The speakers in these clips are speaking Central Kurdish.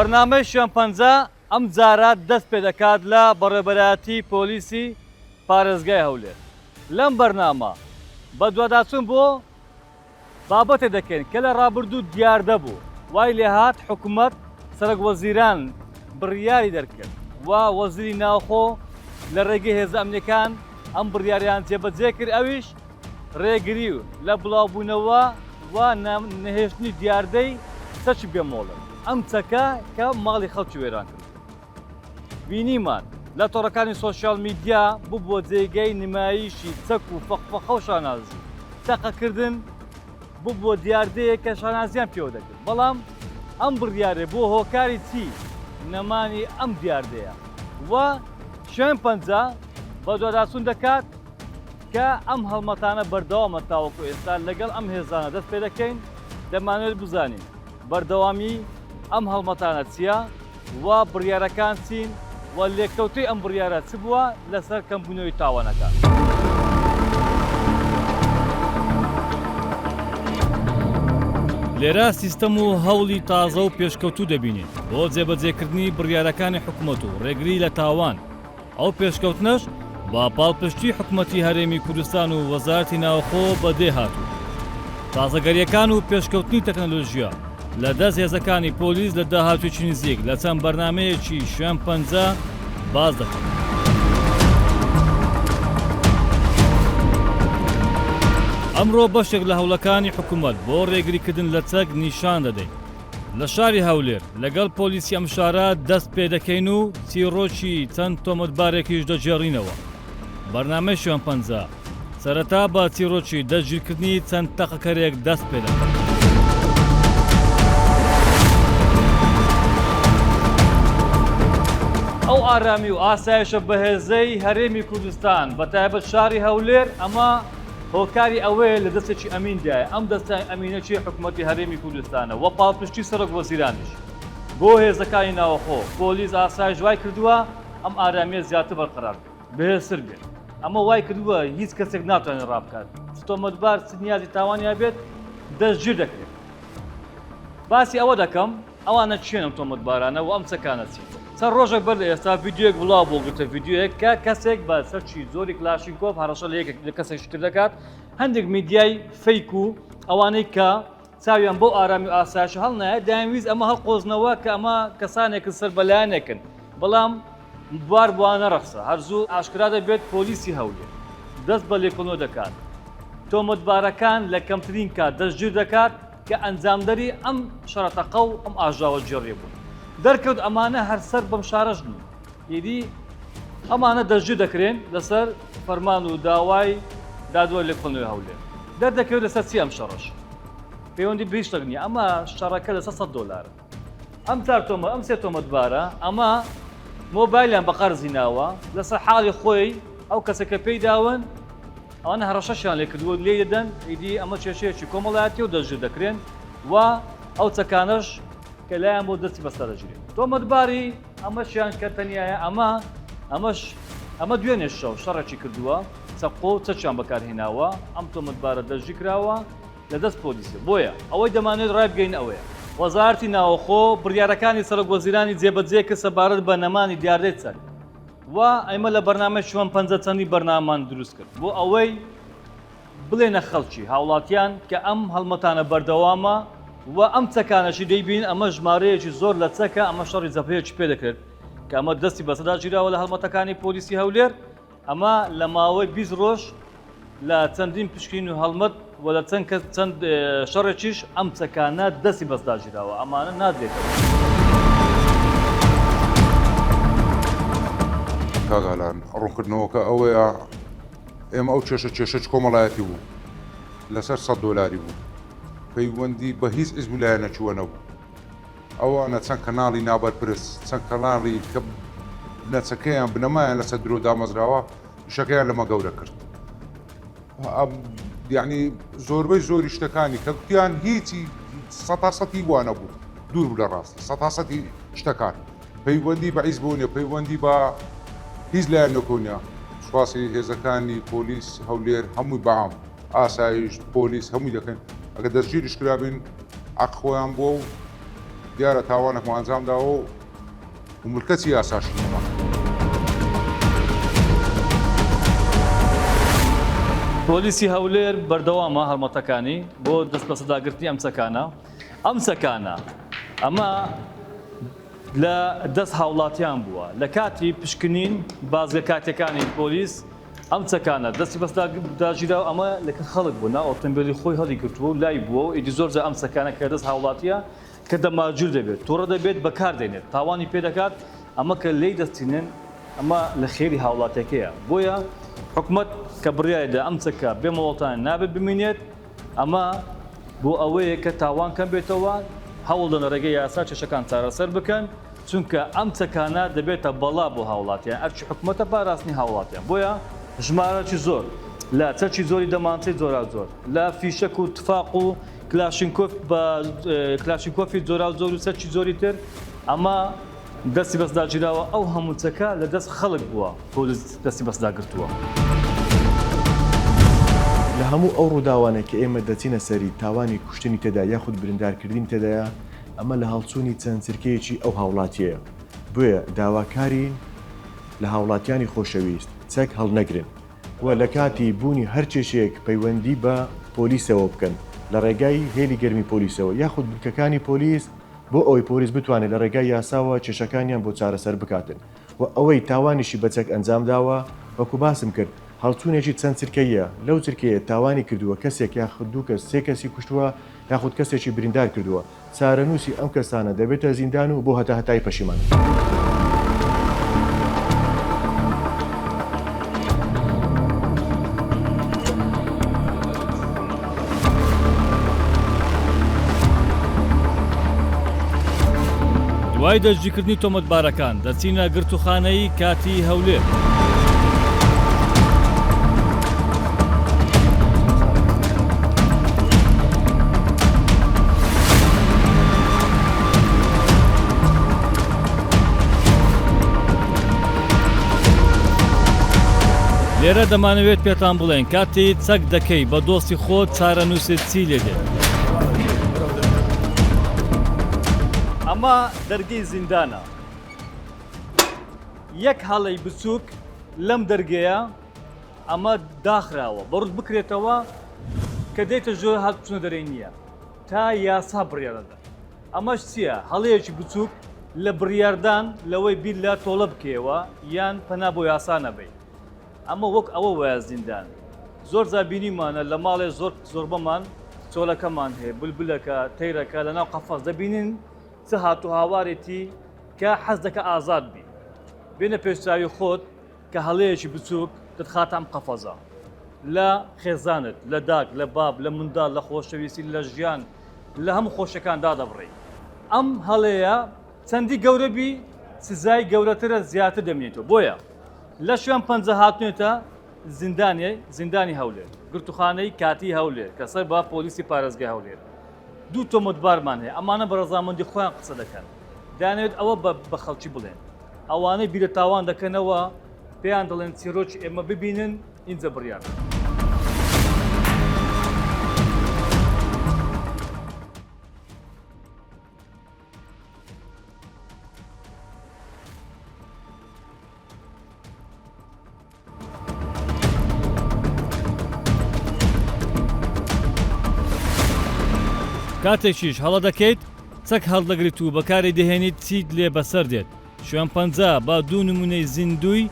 بەرنامەی شوێن پەنجە ئەم جارە دەست پێ دەکات لە بەڕێوەبەرایەتی پۆلیسی پارێزگای هەولێر لەم بەرنامە بەدواداچوون بۆ بابەتێ دەکەین کە لە ڕابردوو دیاردە بوو، وای لێهات حکومەت سەرۆک وەزیران بڕیاری دەرکرد و وەزیری ناوخۆ لە ڕێگەی هێزە ئەمنیەکان ئەم بڕیارەیان جێبەجێ کرد ئەویش ڕێگری لە بڵاوبوونەوە و نەهێشتنی دیاردەی چەکی بێ مۆڵەت ئەم چەکە کە ماڵی خەڵکی وێران کرد. بینیمان لە تۆڕەکانی سۆشیال میدیا ببووە جێگەی نمایشی چەک و فەخفەخە و شانازی. تەقەکردن ببووە دیاردەیەک کە شانازیان پێوە دەکرد. بەڵام ئەم بڕیارە بووە هۆکاری چی؟ نەمانی ئەم دیاردەیە و شوێن پەنجە بەدواداچوون دەکات کە ئەم هەڵمەتانە بەردەوامە تاوەکو ئێستا لەگەڵ ئەم هێزانە دەست پێدەکەین دەمانەوێت بزانین بەردەوامی ئەم هەڵمەتانە چییە و بڕیارەکان چین و لێکەوتەی ئەم بڕیارە چ بووە لەسەر کەمبوونەوەی تاوانەکان؟ لێرە سیستەم و هەوڵی تازە و پێشکەوتوو دەبینین بۆ جێبەجێکردنی بڕیارەکانی حکومەت و ڕێگری لە تاوان، ئەو پێشکەوتنەش بە پاڵپشتی حکومەتی هەرێمی کوردستان و وەزارەتی ناوخۆ بەدێ هاتوو. تازەگەرییەکان و پێشکەوتنی تەکنەلۆژیا لە دەست هێزەکانی پۆلیس لە داهاتوویەکی نزیک لە چەند بەرنامەیەکی شوێن پەنجە باس دەکەن. ئەمڕۆ بەشێک لە هەوڵەکانی حکومەت بۆ ڕێگریکردن لە چەک نیشان دەدەین. لە شاری هەولێر لەگەڵ پۆلیسی ئەم شارە دەست پێدەکەین و چیڕۆکی چەند تۆمەتبارێکیش دەگێڕینەوە. بەرنامەی شوێن پەنجە سەرەتا بە چیڕۆکی دەستگیرکردنی چەند تەقەکەرێک دەست پێدەکات. ئەو ئارامی و ئاسایشە بەهێزەی هەرێمی کوردستان بەتایبەت شاری هەولێر ئەمە هۆکاری ئەوەیە لە دەستێکی ئەمیندایە، ئەم دەستە ئەمینە چی حکومەتی هەرێمی کوردستانە و پاڵپشتی سەرۆک وەزیرانیش بۆ هێزەکانی ناوەخۆ، پۆلیس، ئاسایش وای کردووە ئەم ئارامیە زیاتر بەرقەرار بێت، بەهێزتر بێت، ئەمە وای کردووە هیچ کەسێک ناتوانێت ڕابکات، چ تۆمەتبار چ نیازی تاوانی هەبێت دەستگیر دەکرێت. باسی ئەوە دەکەم ئەوانە کێن ئەم تۆمەتبارانە و ئەم چەکانە چین؟ چەند ڕۆژێک بەر لە ئێستا ڤیدیۆیەک بڵاو بۆ گرتە ڤیدیۆیەک کە کەسێک بە چەکی جۆری کلاشینکۆف هەڕەشە لە یەکێک لە کەسێکی تر دەکات هەندێک میدیای fake و ئەوانەی کە چاویان بۆ ئارامی و ئاسایش هەڵنایە دەیانویست ئەمە هەڵقۆزنەوە کە ئەمە کەسانێکن سەر بەلایەنێکن بەڵام بوار بۆ نەڕەخسا هەر زوو ئاشکرا دەبێت پۆلیسی هەولێر دەست بە لێکۆڵینەوە دەکات تۆمەتبارەکان لە کەمترین کات دەستگیر دەکات کە ئەنجامدەری ئەم شەڕە تەقە و ئەم ئاژاوەگێڕیە بوون. دەرکەوت ئەمانە هەر سەر بەم شارەش نین. ئیدی ئەمانە دەستگیر دەکرێن لەسەر فەرمان و داوای دادوەر لێکۆڵینەوەی هەولێر. دەردەکەوێت لەسەر چی ئەم شەڕەش پەیوەندی بە هیچ شتێک نییە. ئەمە شەڕەکە لەسەر سەد دۆلارە. ئەم چار تۆمە ئەم سێ تۆمەتبارە ئەمە مۆبایلیان بە قەرزی ناوە لەسەر حاڵی خۆی ئەو کەسە کە پێی داون ئەوانە هەڕەشەشیان لێ کردووە لێی دەدەن ئیدی ئەمە کێشەیەکی کۆمەڵایەتی و دەستگیر دەکرێن و ئەو چەکانەش کە لایان بۆ دەستی بەسەر دەگیرێت تۆمەتباری ئەمەشیان کە تەنیایە ئەمە ئەمەش ئەمە دوێنێ شەو شەڕێکی کردووە چەقۆ و چەکیان بەکارهێناوە ئەم تۆمەتبارە دەستگیر کراوە لە دەست پۆلیسە بۆیە ئەوەی دەمانەوێت ڕایبگەین ئەوەیە وەزارەتی ناوەخۆ بڕیارەکانی سەرۆک وەزیرانی جێبەجێ کرد سەبارەت بە نەمانی دیاردەی چەک و ئێمە لە بەرنامەی شوان پەنجە چەندی بەرنامەمان دروست کرد بۆ ئەوەی بڵێنە خەڵکی هاوڵاتیان کە ئەم هەڵمەتانە بەردەوامە و ئەم چەکانەشی دەیبین ئەمە ژمارەیەکی زۆر لە چەکە ئەمە شەڕی جەبهەیەکی پێ دەکرێت کە ئەمە دەستی بەسەدا گیراوە لە هەڵمەتەکانی پۆلیسی هەولێر ئەمە لە ماوەی 20 ڕۆژ لە چەندین پشکین و هەڵمەت و لە چەند کەس چەند شەڕێکیش ئەم چەکانە دەستی بەسدا گیراوە ئەمانە نادرێتەوە. کاک ئالان، ڕوونکردنەوەکە ئەوەیە ئێمە ئەو کێشە کێشەی کۆمەڵایەتی بوو. لەسەر سەد دۆلاری بوو پەیوەندی بە هیچ حزب و لایەنەکیوە نەبوو. ئەوانە چەند کەناڵی نابەرپرس، چەند کەناڵی کە بنەچەکەیان بنەمایان لەسەر درۆ دامەزراوە، ئیشەکەیان لەمە گەورە کرد. یعنی زۆربەی زۆری شتەکانی کە گوتیان هیچی سەتا سەتی وا نەبوو، دوور بوو لە ڕاستی سەتا سەتی شتەکان پەیوەندی بە حیزبەوە نیە، پەیوەندی بە هیچ لایەنێکەوە نیە. سوپاسی هێزەکانی پۆلیس هەولێر هەمووی بەعام ئاسایش پۆلیس هەمووی دەکەین ئەگەر دەستگیریش کرابین حەق خۆیان بووە و دیارە تاوانێکمان ئەنجام داوە و ملکەچی یاساشین ئێمە. پۆلیسی هەولێر بەردەوامە هەڵمەتەکانی بۆ دەستبەسەرداگرتنی ئەم چەکانە ئەم چەکانە ئەمە لە دەست هاوڵاتیان بووە لە کاتی پشکنین بازگە کاتیەکانی پۆلیس ئەم چەکانە دەستی بەسدا داگیرا و ئەمە لە کە خەڵک بوو نا ئۆتۆمبێلی خۆی هەڵی گرتووە و لای بووە و ئیدی زۆر جار ئەم چەکانە کە دەست هاوڵاتیە کە دەمارگیر دەبێت توڕە دەبێت بەکار دێنێت تاوانی پێ دەکات ئەمە کە لێی دەستینن ئەمە لە خێری هاوڵاتیەکەیە بۆیە حکومەت کە بڕیاری دا ئەم چەکە بێ مۆڵەتانە نابێت بمینێت ئەمە بۆ ئەوەیە کە تاوان کەم بێتەوە، هەوڵدەن لە ڕێگەی یاسا کێشەکان چارەسەر بکەن، چونکە ئەم چەکانە دەبێتە بەڵا بۆ هاوڵاتیان، ئەرکی حکومەتە پاراستنی هاوڵاتیان، بۆیە ژمارەکی زۆر لە چەکی زۆری دەمانچەی جۆراوجۆر، لە فیشەک و تفاق و کلاشینکۆف بە کلاشینکۆفی جۆراوجۆر و چەکی زۆری تر، ئەمە دەستی بەسدا گیراوە، ئەو هەموو چەکە لە دەست خەڵک بووە، پۆلیس دەستی بەسدا گرتووە. لە هەموو ئەو ڕووداوانەی کە ئێمە دەچینە سەری تاوانی کوشتنی تێدایە یاخود بریندارکردنی تێدایە، ئەمە لە هەڵچوونی چەند چرکەیەکی ئەو هاوڵاتیەیە، بۆیە داواکارین لە هاوڵاتیانی خۆشەویست چەک هەڵنەگرن و لە کاتی بوونی هەر کێشەیەک پەیوەندی بە پۆلیسەوە بکەن لە ڕێگای هێلی گەرمی پۆلیسەوە یاخود بنکەکانی پۆلیس بۆ ئەوەی پۆلیس بتوانێت لە ڕێگای یاساوە کێشەکانیان بۆ چارەسەر بکاتن و ئەوەی تاوانیشی بە چەک ئەنجام داوە وەکو باسم کرد هەڵچوونێکی چەند چرکەییە لەو چرکەیە تاوانی کردووە کەسێک یاخود دوو کەس سێ کەسی کوشتووە یاخود کەسێکی بریندار کردووە چارەنووسی ئەم کەسانە دەبێتە زیندان و بۆ هەتاهەتایی پەشیمان دەبن. دوای دەستگیرکردنی تۆمەتبارەکان دەچینە گرتووخانەی کاتیی هەولێر. لێرە دەمانەوێت پێتان بڵێن کاتێ چەک دەکەی بە دۆستی خۆت چارەنووست چی لێ دێت. ئەمە دەرگەی زیندانە. یەک هەڵەی بچووک لەم دەرگەیە ئەمە داخراوە بەڕوت بکرێتەوە کە دێتە ژۆر هات چونە دەرێ نییە تا یاسا بڕیارەدا ئەمەش چییە هەڵەیەکی بچووک لە بڕیاردان لەوەی بیر لە تۆڵە بکەیەوە یان پەنا بۆ یاسا نەبەی ئەمە وەک ئەوە وایە زیندان زۆر جار بینیمانە لە ماڵێ زۆر زۆربەمان چۆلەکەمان هەیە بلبلەکە تەیرەکە لەناو قەفەس دەبینین چ هات و هاوارێتی کە حەز دەکە ئازاد بی بێنە پێش چاوی خۆت کە هەڵەیەکی بچووک دەتخاتە ئەم قەفەزە لە خێزانت لە داک لە باب لە منداڵ لە خۆشەویستی لە ژیان لە هەموو خۆشەکان دادەبڕی ئەم هەڵەیە چەندی گەورە بی سزای گەورەترە زیاتر دەمێنێتەوە بۆیە لە شوێن پەنجە هاتوێتە زیندانی زیندانی هەولێر گرتوخانەی کاتی هەولێر کە سەر بە پۆلیسی پارێزگای هەولێر دوو تۆمەتبارمان هەیە ئەمانە بە ڕەزامەندی خۆیان قسە دەکەن دەیانەوێت ئەوە بە خەڵکی بڵێن ئەوانەی بیرە تاوان دەکەنەوە پێیان دەڵێن چیرۆکی ئێمە ببینن ئینجا بڕیار بدەن. کاتێکیش هەڵە دەکەیت چەک هەڵدەگریت و بەکاری دەهێنیت چیت لێ بەسەر دێت؟ شوێن پەنجە بە دوو نمونەی زیندووی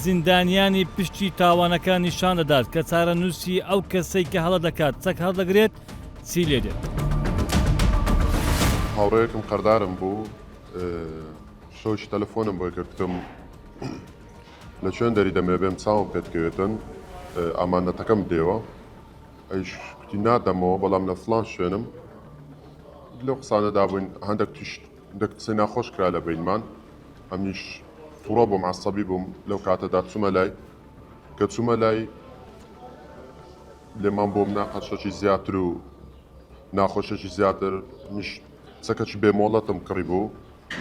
زیندانیانی پشتی تاوانەکە نیشان دەدات کە چارەنووسی ئەو کەسەی کە هەڵە دەکات چەک هەڵدەگرێت چی لێ دێت. هاوڕێیەکم قەردارم بوو شەوێکی تەلەفۆنم بۆی کرد کتم لە کوێن دەری دەمەوێ بێم چاوم پێت کەوێتن ئامانەتەکەم بدەیەوە ئەویش. کوتی نادەمەوە بەڵام لە فڵان شوێنم. لەو قسانەدا بووین هەندێک تشت هەندێک قسەی ناخۆش کرا لە بەینمان. ئەمنیش توڕە بووم عەسەبی بووم لەو کاتەدا چوومە لای کە چوومە لای لێمان بۆ مناقەشەکی زیاتر و ناخۆشێکی زیاتر منیش چەکەکی بێ مۆڵەتم کڕی بوو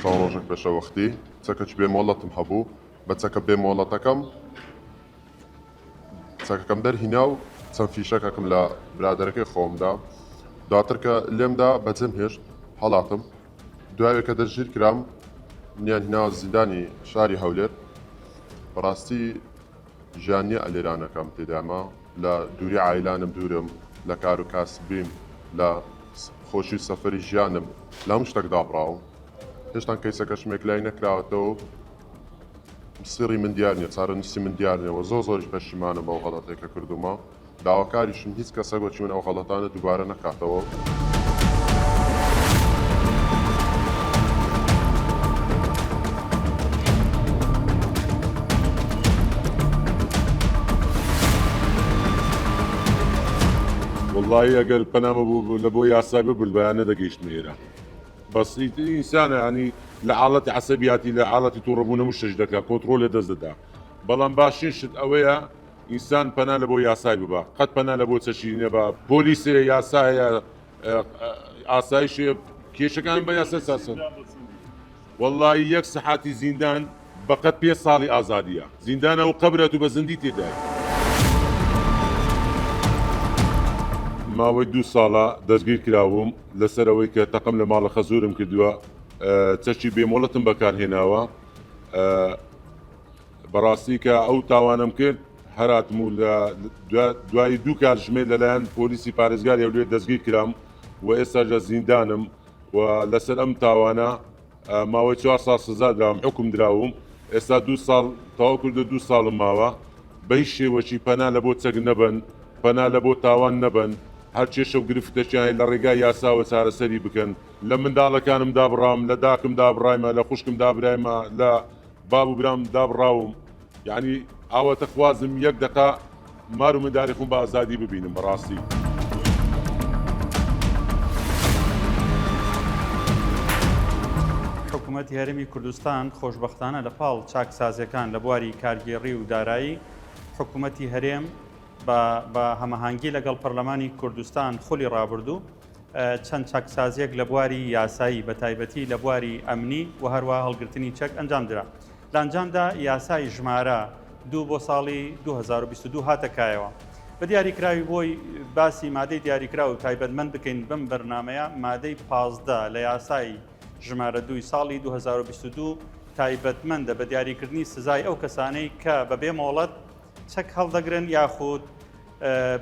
چەند ڕۆژێک پێشەوەختی چەکەکی بێ مۆڵەتم هەبوو بە چەکە بێ مۆڵەتەکەم چەکەکەم دەرهینا و چەند فیشەکەکم لە برادەرەکەی خۆمدا دواتر کە لێمدا بەجێم هێشت هەڵاتم دوایێ کە دەستگیر کرام منیان هینا زیندانی شاری هەولێر بەڕاستی ژیان نییە ئەلێرانەکەم تێدامە لە دووری عایلانم دوورم لە کار و کاسبیم لە خۆشی و سەفەری ژیانم لە هەموو شتێک دابڕاوم هێشتان کەیسەکەشم یەکلایی نەکراوەتەوە سیڕی من دیار نییە چارەنووسی من دیار نییە و زۆر زۆریش پەشیمانم بەو غەڵەتەی کە کردوومە داواکاریشم هیچ کەسێک وەکی من ئەو غەڵەتانە دووبارە نەکاتەوە. وەڵایی ئەگەر پەنامە بۆ لە بۆ یاسای ببردبایە نەدەگەیشتمە ئێرە بەس ئیتر ئینسانە یانی لە حاڵەتی عەسەبیاتی لە حاڵەتی توڕەبوون هەموو شتێک دەکا کۆنتڕۆل لە دەست دەدا بەڵام باشترین شت ئەوەیە ئینسان پەنا لە بۆ یاسای ببا قەت پەنا لە بۆ چەکی نەبا پۆلیس هەیە یاسا هەیە ئاسایش هەیە کێشەکان بە یاسا چارەسەر وەڵڵاهی یەک سەحاتی زیندان بەقەد پێ ساڵی ئازادیە زیندانە و قەبرە تو بە زندی تێدای. ماوەی دوو ساڵە دەستگیر کراوم لەسەر ئەوەی کە تەقەم لە ماڵە خەزورم کردووە چەکی بێمۆڵەتم بەکارهێناوە بەڕاستی کە ئەو تاوانەم کرد هەراتم و لە دوای دوو کاتژمێر لەلایەن پۆلیسی پارێزگاری هەولێر دەستگیر کرام و ئێستاش لە زیندانم و لەسەر ئەم تاوانە ماوەی چوار ساڵ سزا دراوم حوکم دراوم ئێستا دوو ساڵ تەواو کردو دوو ساڵم ماوە بە هیچ شێوەکی پەنا لە بۆ چەک نەبەن پەنا لە بۆ تاوان نەبەن هەر کێشە و گرفتەکیان هەیە لە ڕێگای یاساوە چارەسەری بکەن لە منداڵەکانم دابڕام لە داکم دابڕایمە لە خوشکم دابرایمە لە باب و برام دابڕاوم یعنی ئاواتە خوازم یەک دەقە مار و منداری خۆم بە ئازادی ببینم بەڕاستی. حکوومەتی هەرێمی کوردستان خۆشبەختانە لە پاڵ چاکسازیەکان لە بواری کارگێڕی و دارایی حکوومەتی هەرێم بە هەماهەنگی لەگەڵ پەرلەمانی کوردستان خولی ڕابردوو چەند چاکسازیەک لە بواری یاسایی بە تایبەتی لە بواری ئەمنی و هەروە هەڵگرتنی چەک ئەنجام درا. لە ئەنجامدا یاسای ژمارە دوو بۆ ساڵی 2022 هاتە کایەوە. بە دیاریکراوی بۆی باسی مادەی دیاریکراو و تایبەتمەند بکەین بەم بەرنامەیە مادەی 15 لە یاسای ژمارە دووی ساڵی 2022 تایبەتمەندە بە دیاریکردنی سزای ئەو کەسانەی کە بەبێ مۆڵەت چەک هەڵدەگرن یاخود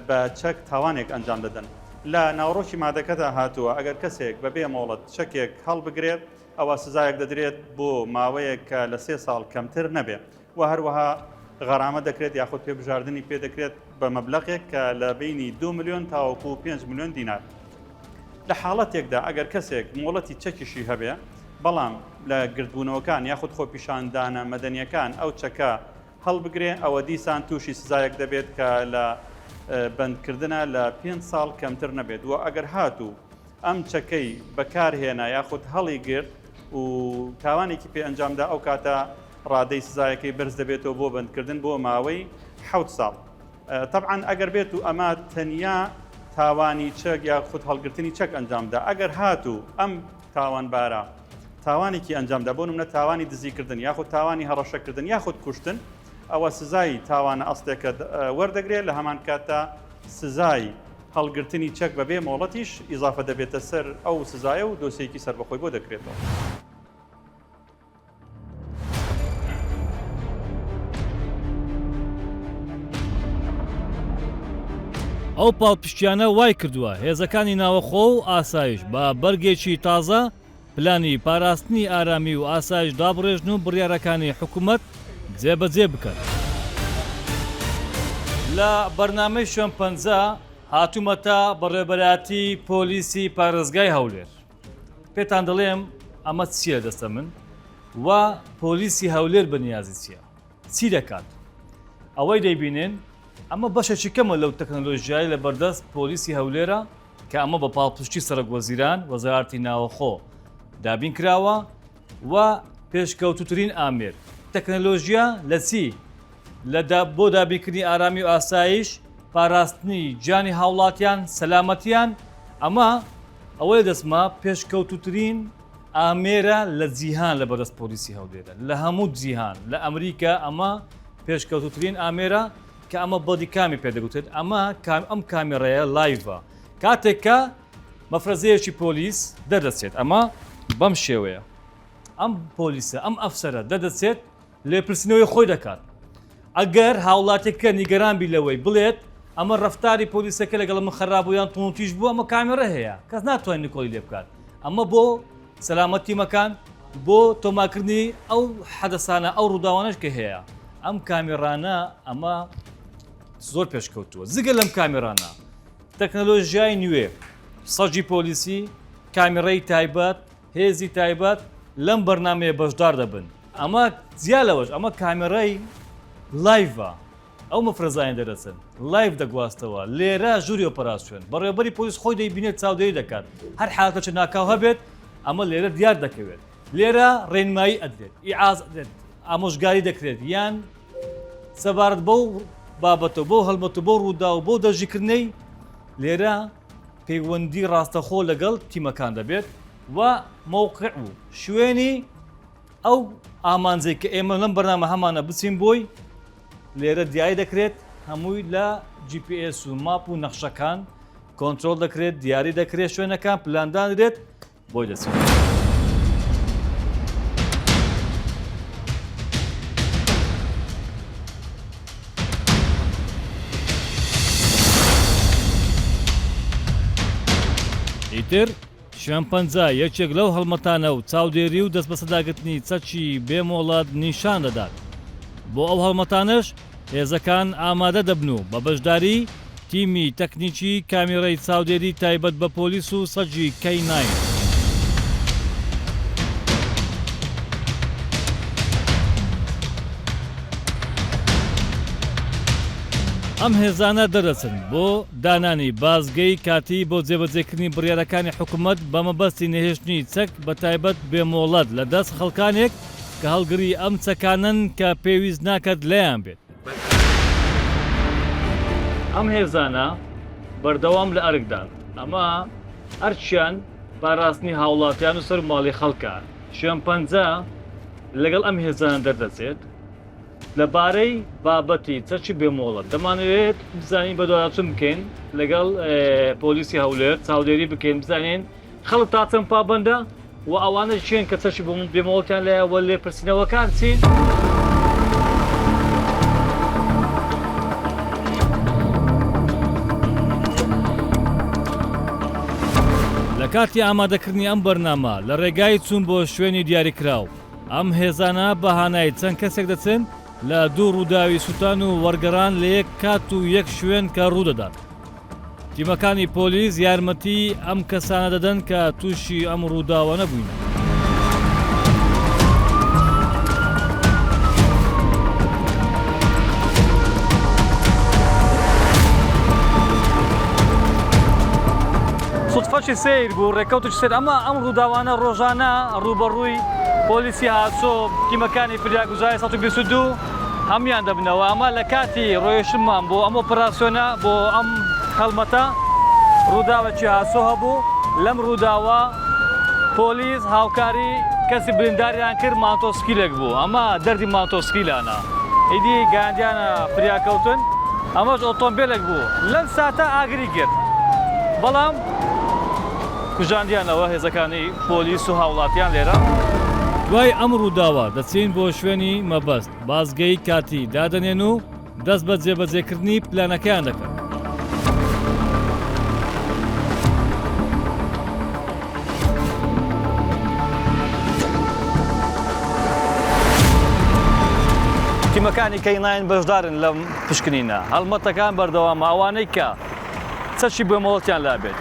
بە چەک تاوانێک ئەنجام دەدەن. لە ناوەڕۆکی مادەکەدا هاتووە ئەگەر کەسێک بەبێ مۆڵەت چەکێک هەڵبگرێت ئەوا سزایەک دەدرێت بۆ ماوەیەک کە لە سێ ساڵ کەمتر نەبێ و هەروەها غەرامە دەکرێت یاخود پێبژاردنی پێ دەکرێت بە مەبلەغێک کە لە بینی 2 ملیۆن تاوەکو 5 ملیۆن دینار. لە حاڵەتێکدا ئەگەر کەسێک مۆڵەتی چەکیشی هەبێ بەڵام لە گردبوونەوەکان یاخود خۆپیشاندانە مەدەنیەکان ئەو چەکە هەڵبگرێ ئەوە دیسان تووشی سزایەک دەبێت کە لە بەندکردنە لە پێنج ساڵ کەمتر نەبێت و ئەگەر هاتوو ئەم چەکەی بەکارهێنا یاخود هەڵی گرت و تاوانێکی پێ ئەنجامدا ئەو کاتە ڕادەی سزایەکەی بەرز دەبێتەوە بۆ بەندکردن بۆ ماوەی حەوت ساڵ. تەبعەن ئەگەر بێت و ئەمە تەنیا تاوانی چەک یاخود هەڵگرتنی چەک ئەنجامدا ئەگەر هاتوو ئەم تاوانبارە تاوانێکی ئەنجامدا بۆ نمونە تاوانی دزیکردن یاخود تاوانی هەڕەشەکردن یاخود کوشتن ئەوە سزای تاوانە ئەسڵێکە وەردەگرێت لە هەمان کاتدا سزای هەڵگرتنی چەک بەبێ مۆڵەتیش ئیزافە دەبێتە سەر ئەو سزایە و دۆسیەکی سەربەخۆی بۆ دەکرێتەوە. ئەو پاڵپشتیانە وای کردووە هێزەکانی ناوەخۆ و ئاسایش بە بەرگێکی تازە پلانی پاراستنی ئارامی و ئاسایش دابڕێژن و بڕیارەکانی حکومەت جێبەجێ بکەن. لە بەرنامەی شوێن پەنجە هاتوومەتە بەڕێوەبەرایەتی پۆلیسی پارێزگای هەولێر. پێتان دەڵێم ئەمە چییە دەستە من و پۆلیسی هەولێر بە نیازی چییە؟ چی دەکات؟ ئەوەی دەیبینن. ئەمە بەشێکی کەمە لەو تەکنەلۆژیای لە بەردەست پۆلیسی هەولێرە کە ئەمە بە پاڵپشتی سەرۆک وەزیران وەزارەتی ناوەخۆ دابین کراوە و پێشکەوتوترین ئامێر تەکنەلۆژیا لە چی؟ لە بۆ دابینکردنی ئارامی و ئاسایش، پاراستنی گیانی هاوڵاتیان، سەلامەتیان، ئەمە ئەوەی دەستمە پێشکەوتوترین ئامێرە لە جیهان لە بەردەست پۆلیسی هەولێرە لە هەموو جیهان لە ئەمریکا ئەمە پێشکەوتوترین ئامێرە کە ئەمە body cam ی پێدەگوترێت ئەمە ئەم کامێڕەیە live ە کاتێک کە مەفرەزەیەکی پۆلیس دەردەچێت ئەمە بەم شێوەیە ئەم پۆلیسە ئەم ئەفسەرە دەردەچێت لێپرسینەوەی خۆی دەکات. ئەگەر هاوڵاتیەکە نیگەران بی لەوەی بڵێت ئەمە ڕەفتاری پۆلیسەکە لەگەڵ من خەراب بوو یان توندوتیژ بوو ئەمە کامێڕە هەیە کەس ناتوانێت نکۆڵی لێ بکات ئەمە بۆ سەلامەت تیمەکان بۆ تۆماکردنی ئەو حەدەسانە ئەو ڕووداوانەش کە هەیە ئەم کامێڕانە ئەمە زۆر پێشکەوتووە جگە لەم کامێرانە تەکنەلۆژیای نوێ سەگی پۆلیسی کامێڕەی تایبەت هێزی تایبەت لەم بەرنامەیە بەشدار دەبن. ئەمە جیا لەوەش ئەمە کامێرای live ە ئەو مەفرەزانەی دەرەچن live دەگواستەوە لێرە ژووری ئۆپەراسیۆن بەڕێوەبەری پۆلیس خۆی دەیبینێت چاودێری دەکات هەر حاڵەتێکی ناکاو هەبێت ئەمە لێرە دیار دەکەوێت لێرە ڕێنمایی ئەدرێت ئیعاز ئەدرێت ئامۆژگاری دەکرێت یان سەبارەت بەو بابەتە بەو هەڵمەت و بەو ڕووداو بەو دەرژیکردنەی لێرە پەیوەندی ڕاستەخۆ لەگەڵ تیمەکان دەبێت و مەوقع و شوێنی ئەو ئامانجەی کە ئێمە لەم بەرنامە هەمانە بچین بۆی لێرە دیاری دەکرێت هەمووی لە GPS و map و نەخشەکان کۆنترۆل دەکرێت دیاری دەکرێت شوێنەکان پلاندانرێت بۆی دەچین. ئیتر شوێنپەنجە یەکێک لەو هەڵمەتانە و چاودێری و دەستبەسەرداگرتنی چەکی بێ مۆڵەت نیشان دەدات. بۆ ئەو هەڵمەتانەش هێزەکان ئامادە دەبن و بە بەشداری تیمی تەکنیکی کامیرەی چاودێری تایبەت بە پۆلیس و سەگی کەی ناین. ئەم هێزانە دەردەچن بۆ دانانی بازگەی کاتی بۆ جێبەجێکردنی بڕیارەکانی حکومەت بە مەبەستی نەهێشتنی چەک بەتایبەت بێ مۆڵەت لە دەست خەڵکانێک کە هەڵگری ئەم چەکانەن کە پێویست ناکات لێیان بێت. ئەم هێزانە بەردەوام لە ئەرکدان، ئەمە ئەرکیان پاراستنی هاوڵاتیان و سەر و ماڵی خەڵکە، شوێنپەنجە لەگەڵ ئەم هێزانە دەردەچێت. لە بارەی بابەتی چەکی بێ مۆڵەت دەمانەوێت بزانین بەدواداچوون بکەین لەگەڵ پۆلیسی هەولێر چاودێری بکەین بزانین خەڵک تا چەند پابەندە و ئەوانە کێن کە چەکی بێ مۆڵەتیان لایە و لێپرسینەوەکان چین؟ لە کاتی ئامادەکردنی ئەم بەرنامە لە ڕێگای چوون بۆ شوێنی دیاریکراو، ئەم هێزانە بە هانای چەند کەسێک دەچن لە دوو ڕووداوی سووتان و وەرگەڕان لە یەک کات و یەک شوێن کە ڕوودەدات. تیمەکانی پۆلیس یارمەتی ئەم کەسانە دەدەن کە تووشی ئەم ڕووداوانە بووینە. سوتفەکی سەیر بوو، ڕێکەوتێکی سەیر، ئەمە ئەم ڕووداوانە ڕۆژانە ڕووبەڕووی پۆلیسی هاتوچۆ، تیمەکانی فریاگوزاری 122 هەموویان دەبنەوە، ئەمە لە کاتی ڕۆیشتنمان بۆ ئەم ئۆپەراسیۆنە، بۆ ئەم هەڵمەتە ڕووداوێکی هاتوچۆ هەبوو، لەم ڕووداوە پۆلیس هاوکاری کەسی برینداریان کرد، ماتۆسکیلێک بوو، ئەمە دەردی ماتۆسکیلانە، ئیدی گەیاندیانە فریاکەوتن، ئەمەش ئۆتۆمبێلێک بوو لەم ساتە ئاگری گرت، بەڵام کوژاندیانەوە هێزەکانی پۆلیس و هاوڵاتیان لێرە. دوای ئەم ڕووداوە دەچین بۆ شوێنی مەبەست، بازگەی کاتی دادەنێن و دەست بە جێبەجێکردنی پلانەکەیان دەکەن. تیمەکانی K nine بەشدارن لەم پشکنینە، هەڵمەتەکان بەردەوامە، ئەوانەی کە چەکی بێ مۆڵەتیان لابێت،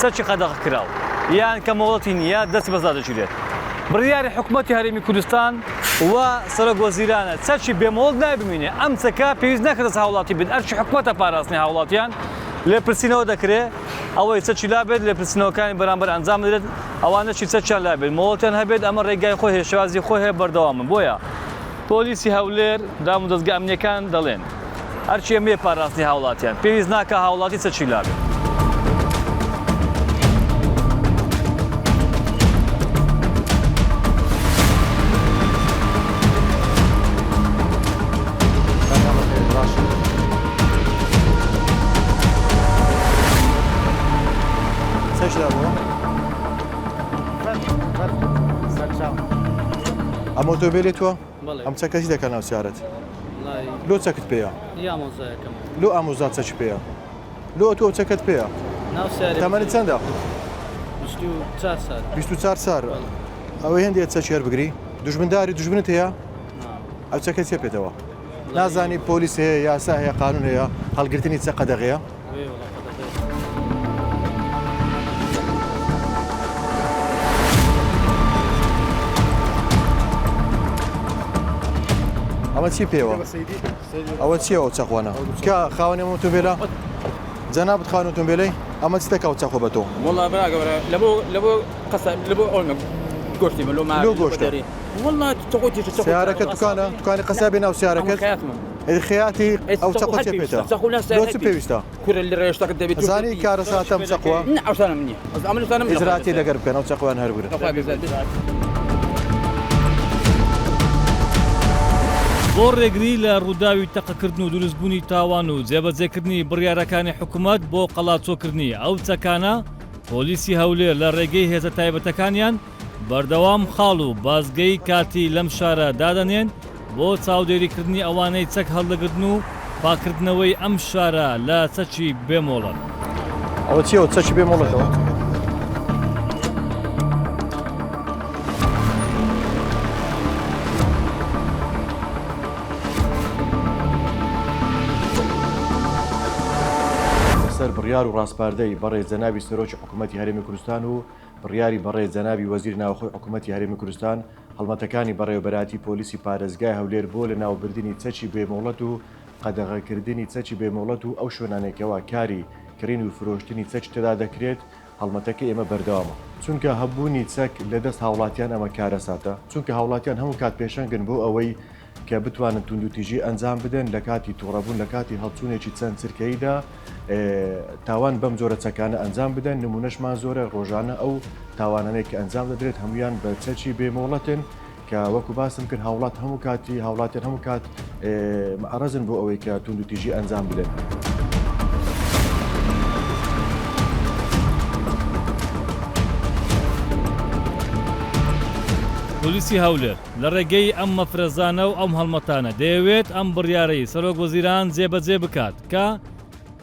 چەکی قەدەغەکراو یان کە مۆڵەتی نییە دەستی بەسەردا دەگیرێت. بڕیاری حکومەتی هەرێمی کوردستان. و سەرۆک وەزیرانە چەکی بێ مۆڵەت نابێ بمینێ، ئەم چەکە پێویست ناکات دەست هاوڵاتی بێت، ئەرکی حکومەتە پاراستنی هاوڵاتیان، لێپرسینەوە دەکرێ، ئەوەی چەکی لابێت لێپرسینەوەکانی بەرامبەر ئەنجام بدرێت، ئەوانەشی چەکیان لابێت مۆڵەتیان هەبێت ئەمە رێگای خۆی هەیە شێوازی خۆی هەیە بەردەوامن، بۆیە پۆلیسی هەولێر دامودەزگا ئەمنییەکان دەڵێن ئەرکی ئێمەیە پاراستنی هاوڵاتیان، پێویست ناکا هاوڵاتی چەکی لابێت. ئەم ئۆتۆمبیلی تۆ؟ ئەم چەکە چی دەکا ناو سیارەت؟ لۆ چەکت پێیە؟ لۆ ئامۆزا چەکی پێیە؟ لۆ تۆ چەکەت پێیە؟ تەمەنت چەندە؟ 24 سار ئەوەی هەندێک چەکی هەر بگری دوژمنداری دوژمنت هەیە؟ ئەو چەکە چێ پێتەوە؟ نازانی پۆلیس هەیە یاسا هەیە قانون هەیە هەڵگرتنی چە قەدەغەیە؟ ئەمە چی پێوە؟ ئەوە چییە ئەو چەقوانە؟ کە خاوەنی ئەم ئۆتۆمبیلە؟ جەنابت خاوەن ئۆتۆمبیلەی؟ ئەمە چ دەکا و چەقۆ بە تۆ؟ وەڵا برا گەورە لە بۆ لە بۆ قەسە لە بۆ ئەو گۆشتی من لۆ ما لۆ گۆشتە؟ وەڵا چەقۆ تیژە چەقۆ سیارەکە دوکانە دوکانی قەسابی ناو سیارەکەت خەیاتمە ئەی خەیاتی ئەو چەقۆ چێ پێتە لۆ چ پێویستە؟ کورە لە ڕێشتەکە دەبێت زانی کارەساتە ئەم چەقوە؟ نا ئەوشتانم نییە ئەمن ئەوشتانم ئیجراتی لەگەر بکەن ئەو چەقوان هەر بگرن. بۆ ڕێگری لە ڕووداوی تەقەکردن و دروستبوونی تاوان و جێبەجێکردنی بڕیارەکانی حکومەت بۆ قەڵاچۆکردنی ئەو چەکانە، پۆلیسی هەولێر لە ڕێگەی هێزە تایبەتەکانیان بەردەوام خاڵ و بازگەی کاتی لەم شارە دادەنێن بۆ چاودێریکردنی ئەوانەی چەک هەڵدەگرن و پاککردنەوەی ئەم شارە لە چەکی بێ مۆڵەت. ئەوە چیە ئەوە چەکی بێ مۆڵەتەوە؟ لەسەر بڕیار و ڕاسپاردەی بەڕێز جەنابی سەرۆکی حکوومەتی هەرێمی کوردستان و بڕیاری بەڕێز جەنابی وەزیری ناوخۆی حکوومەتی هەرێمی کوردستان، هەڵمەتەکانی بەڕێوەبەرایەتی پۆلیسی پارێزگای هەولێر بۆ لەناوبردنی چەکی بێ مۆڵەت و قەدەغەکردنی چەکی بێ مۆڵەت و ئەو شوێنانەی کەوا کاری کڕین و فرۆشتنی چەکی تێدا دەکرێت، هەڵمەتەکەی ئێمە بەردەوامە. چونکە هەبوونی چەک لە دەست هاوڵاتیان ئەمە کارەساتە، چونکە هاوڵاتیان هەموو کات پێشەنگن بۆ ئەوەی کە بتوانن توندوتیژی ئەنجام بدەن لە کاتی توڕەبوون لە کاتی هەڵچوونێکی چەند چرکەییدا تاوان بەم جۆرە چەکانە ئەنجام بدەن، نموونەشمان زۆرە ڕۆژانە ئەو تاوانانەی کە ئەنجام دەدرێت هەموویان بە چەکی بێ مۆڵەتن کە وەکو باسم کرد هاوڵات هەموو کاتی هاوڵاتیان هەموو کات معرەزن بۆ ئەوەی کە توندوتیژی ئەنجام بدەن. پۆلیسی هەولێر لە ڕێگەی ئەم مەفرەزانە و ئەم هەڵمەتانە دەیەوێت ئەم بڕیارەی سەرۆک وەزیران جێبەجێ بکات کە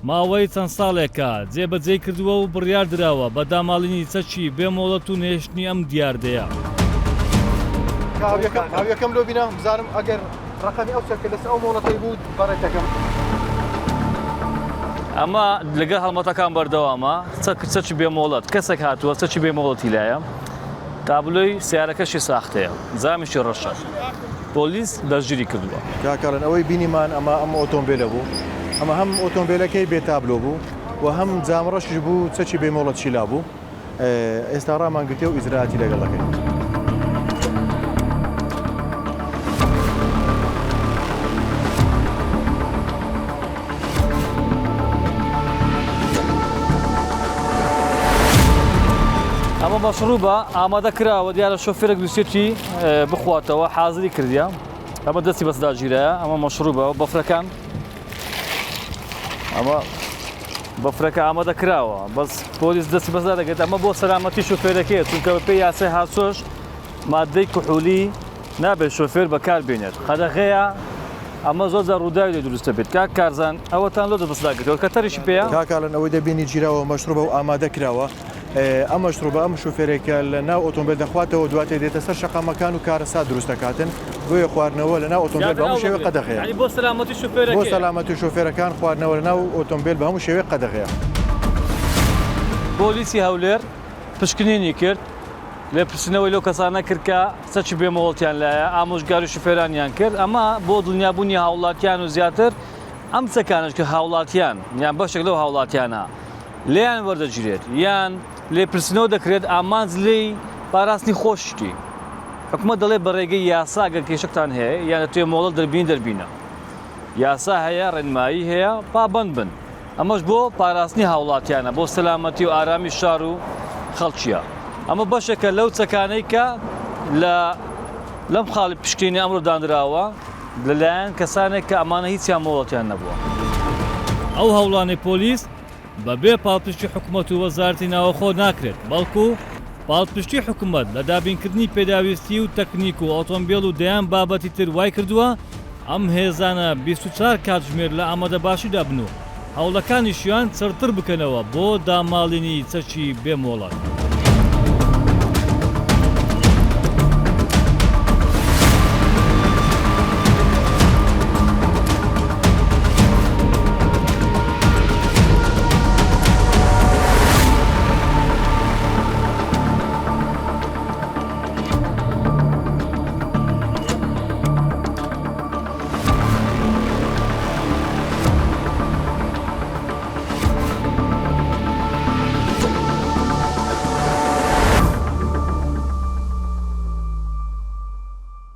ماوەی چەند ساڵێکە جێبەجێی کردووە و بڕیار دراوە بە داماڵینی چەکی بێ مۆڵەت و نەهێشتنی ئەم دیاردەیە. هاویەکەم لۆ بینە بزانم ئەگەر ڕەقەمی ئەو چەکە لەسەر ئەو مۆڵەتەی بوو بەڕێتەکەم. ئەمە لەگەڵ هەڵمەتەکان بەردەوامە چەک چەکی بێ مۆڵەت کەسێک هاتووە چەکی بێ مۆڵەتی لایە تابلۆی سیارەکەشی ساختەیە جامیشی ڕەشە پۆلیس دەستگیری کردووە. کاک ئەڵێن ئەوەی بینیمان ئەمە ئەم ئۆتۆمبێلە بوو ئەمە هەم ئۆتۆمبێلەکەی بێ تابلۆ بوو و هەم جام ڕەشیش بوو چەکی بێ مۆڵەتشی لابوو ئێستا ڕامان گرتێ و ئیجرائاتی لەگەڵ دەکەین. ئەمە مەشڕوبە ئامادە کراوە دیارە شۆفێرێک ویستێتی بخواتەوە حازری کردیە ئەمە دەستی بەسدا گیرایە ئەمە مەشڕوبە بەفرەکان ئەمە بەفرەکە ئامادە کراوە بەس پۆلیس دەستی بەسدا دەگرێت ئەمە بۆ سەلامەتی شۆفێرەکەیە چونکە بەپێی یاسای هاتوچۆش مادەی کحولی نابێت شۆفێر بەکار بێنێت قەدەغەیە ئەمە زۆر جار ڕووداوی لێ دروست دەبێت کاک کارزان ئەوەتان لۆ دەست داگرتەوە کە تەریشی پێیە؟ کاک ئالان ئەوەی دەبینی گیراوە مەشروبە و ئامادە کراوە ئەم مەشروبە ئەم شوفێرێکە لە ناو ئۆتۆمبێل دەخواتەوە دواتر دێتە سەر شەقامەکان و کارەسات دروست دەکاتن بۆیە خواردنەوە لە ناو ئۆتۆمبێل بە هەموو شێوەیەک قەدەغەیە یانی بۆ سەلامەتی شوفێرەکەیە. بۆ سەلامەتی شوفێرەکان خواردنەوە لە ناو ئۆتۆمبێل بە هەموو شێوەیەک قەدەغەیە. پۆلیسی هەولێر پشکنینی کرد. لێپرسینەوەی لەو کەسانە کرد کە چەکی بێ مۆڵەتیان لایە، ئامۆژگاری شوفێرانیان کرد، ئەمە بۆ دڵنیابوونی هاوڵاتیان و زیاتر ئەم چەکانەش کە هاوڵاتیان یان بەشێک لەو هاوڵاتیانە لێیان وەردەگیرێت یان لێپرسینەوە دەکرێت ئامانج لێی پاراستنی خۆشتی. حکومەت دەڵێت بە ڕێگەی یاسا گەر کێشەکتان هەیە یان دەتەوێت مۆڵەت دەربینی دەربینە. یاسا هەیە، ڕێنمایی هەیە، پابەند بن. ئەمەش بۆ پاراستنی هاوڵاتیانە، بۆ سەلامەتی و ئارامی شار و خەڵکییە. ئەمە بەشێکە لەو چەکانەی کە لە لەم خاڵی پشکنینی ئەمڕۆ دانراوە لەلایەن کەسانێک کە ئەمانە هیچیان مۆڵەتیان نەبووە. ئەو هەوڵانەی پۆلیس بەبێ پاڵپشتی حکومەت و وەزارەتی ناوەخۆ ناکرێت، بەڵکو پاڵپشتی حکومەت لە دابینکردنی پێداویستی و تەکنیک و ئۆتۆمبێل و دەیان بابەتی تر وایکردووە ئەم هێزانە 24 کاتژمێر لە ئامادەباشیدا بن و هەوڵەکانیشیان چڕتر بکەنەوە بۆ داماڵینی چەکی بێ مۆڵەت.